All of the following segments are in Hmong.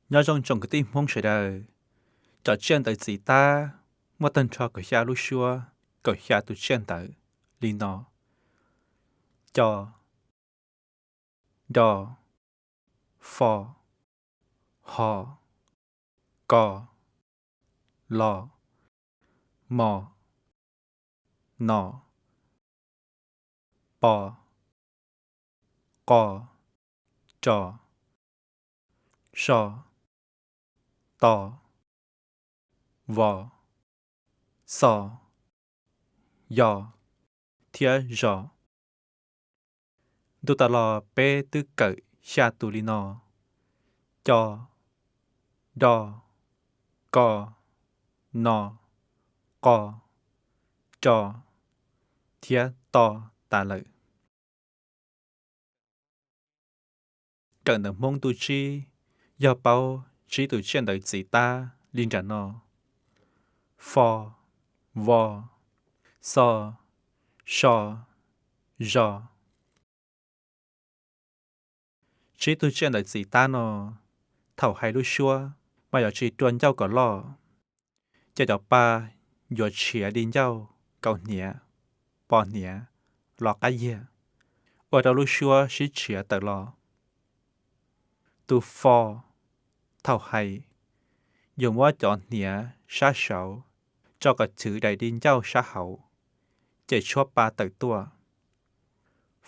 Nyob zoo tsoom kwv tij Hmoob sawv daws, cov tsiaj ntawv txim tab muaj tag nrho kaum xya lub suab, kaum xya tus tsiaj ntawv li no: co, do, fo, ho, ko, lo, mo, no, po, qo, ro, so, to, vo, xo, yo thiab zo. Ntu tas los peb twb kawm xya tus li no: co, do, ko, no, qo, ro thiab to tas lawm. Kawm ntawv Hmoob ntu tsib yog paub tsib tus tsiaj ntawv txim tab li nram no: fo, vo, xo, so, zo. Tsib tug tsiaj ntawv txim tab no, thaum hais lub suab mas yuav tsis rua ncauj kom loj, ces cov pa yuav tshiav di ncauj, kaus hniav, pos hniav los qab yiag, ua rau lub suab sib tshiav tawm los. Tus fo, thaum hais, yuav muab cov hniav sab saud tso kom chwv daim di ncauj sab hauv, ces tshuab pa tawm tuaj.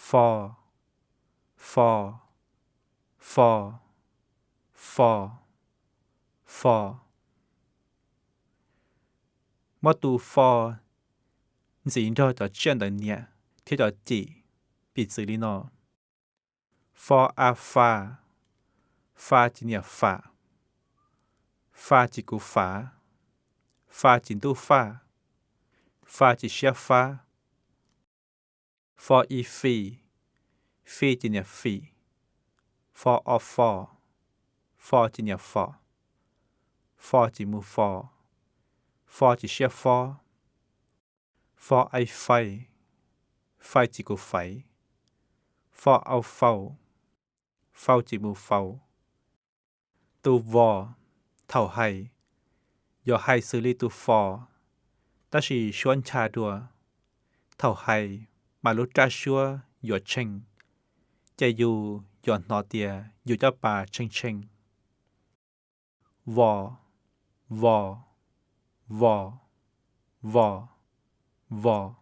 Fo, fo, fo, fo, fo. Muab tus fo ntxiv nrog cov tsiaj ntawv niam thiab cov cim, piv txwv li no: fo a fa, fa ces niam fam, fa ces kuv fav, fa ces ntuj faj, fa ces siab fab. Fo i fi, fi ces niam fim, fo o fo, fo ces niam fom, fo ces mus fos, fo ces siab fob. Fo ai fai, fai ces kuv faiv, fo au fau, fau ces mus faus. Tus vos, thaum hais, yuav hais xws li tus fos, tab sis suab ncha dua. Thaum hais mas lub raj suab yuav tsheej, ces yus yuav hnov tias yus caj pas tsheej tsheej. Vos, vos, vos, vos, vos.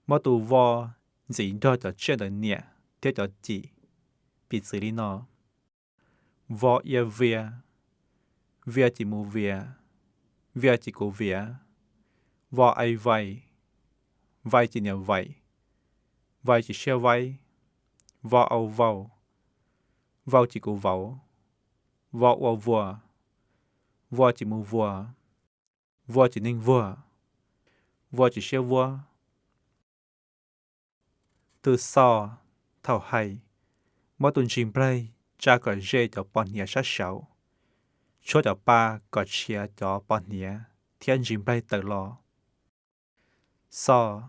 Muab tus vos ntxiv nrog cov tsiaj ntawv niam thiab cov cim, piv txwv li no: vos ia via, via ces mus viav, via ces kuv viav, vos ai vais, vais ces niam vaim, vais ces siab vaib, vos au vau, vau ces kuv vauv, vos ua vuas, vuas ces mus vuas, vuas ces neeg vuag, vuas ces siab vuab. Tus xos, thaum hais, muab tus ntsis nplaig tsa kom ze cov pos hniav sab saud, tshuab cov pa kom tshiav cov pos hniav thiab ntsis nplaig tawm los. Xos,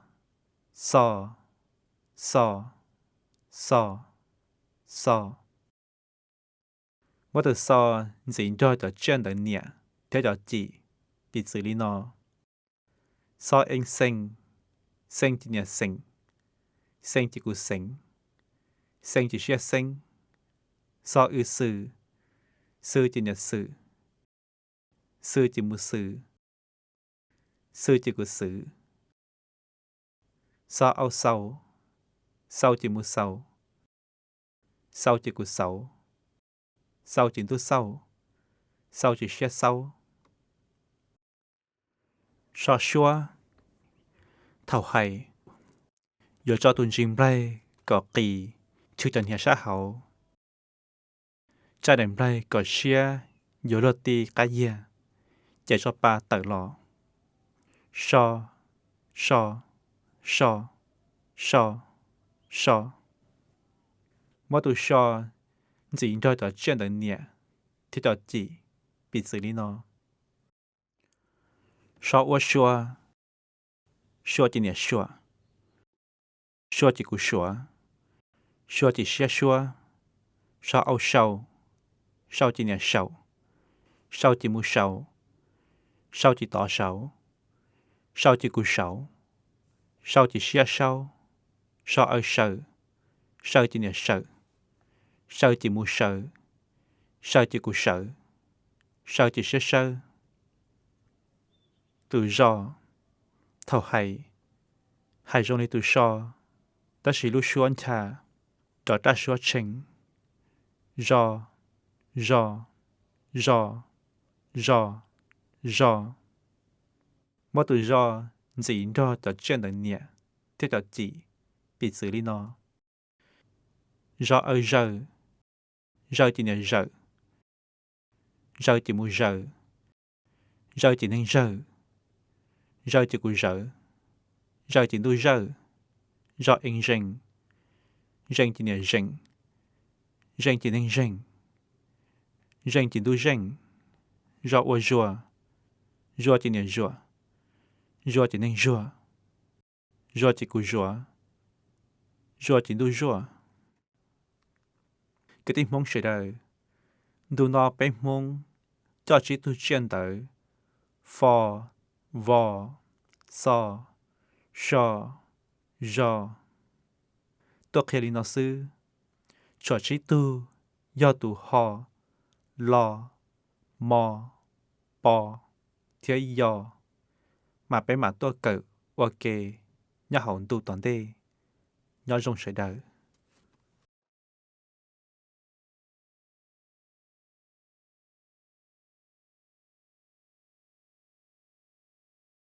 xos, xos, xos, xos. Muab tus xos ntxiv nrog cov tsiaj ntawv niam thiab cov cim, piv txwv li no: xos ee xee, xee ces niam xeem, xee ces kuv xeev, xeev ces siab xeeb. Xos w xws, xws ces niam xwm, xws ces mus xwm, xws ces kuv xwv. Xos au xaus, xaus ces mus xaus, xaus ces kuv xauv, xaus ces ntuj xauj, xaus ces siab xaub. Sos suab, thaum hais, yuav tso tus ntsis nplaig kom qis chwv cov hniav sab hauv, tsa daim nplaig kom siab yuav luag ti qab yiag, ces tso pa tawm los. So, so, so, so, so. Muab tus so ntxiv nrog cov tsiaj ntawv niam thiab cov cim, piv txwv li no: so ua sua, sua ces niam suam, sua ces kuv suav, sua ces siab suab, So, au, sau. Sau ces niam saum. Sau ces mus saum. Sau ces tod saud. Sau ces kuv saud. Sau ces siab saub. So, aw, saws. Saws ces niam sawm. Saws ces mus sawv. Saws ces kuv sawv. Saws ces siab sawb. Tus zos, thaum hais, hais zoo li tus so, tab sis lub suab ncha rov raj suab tshee. Zos, zos, zos, zos, zos. Muab tus zos ntxiv nrog cov tsiaj ntawv niam thiab cov cim, piv txwv li no: Zos, aw, zaws. Zaws ces niam zawm. Zaws ces mus zaws. Zaws ces neeg zawg. Zaws ces kuv zawv. Zaws ces ntuj zawj. Zos, ee, zees. Zees ces niam zeem. Zees ces neeg zeeg. Zees ces ntuj zeej. Zos, ua, zuag. Zuag ces niam zuam. Zuag ces neeg zuag. Zuag ces kuv zuav. Zuag ces ntuj zuaj. Kwv tij Hmoob sawv daws, ntu no peb Hmoob coj tsib tug tsiaj ntawv fo, vo, xo, so, zo tuaj qhia li no xwb. Tshuam tsib tug yog tus ho, lo, mo, po thiab yo, mas peb mam tuaj kawm ua ke nyob hauv ntu tom ntej. Nyob zoo sawv daws.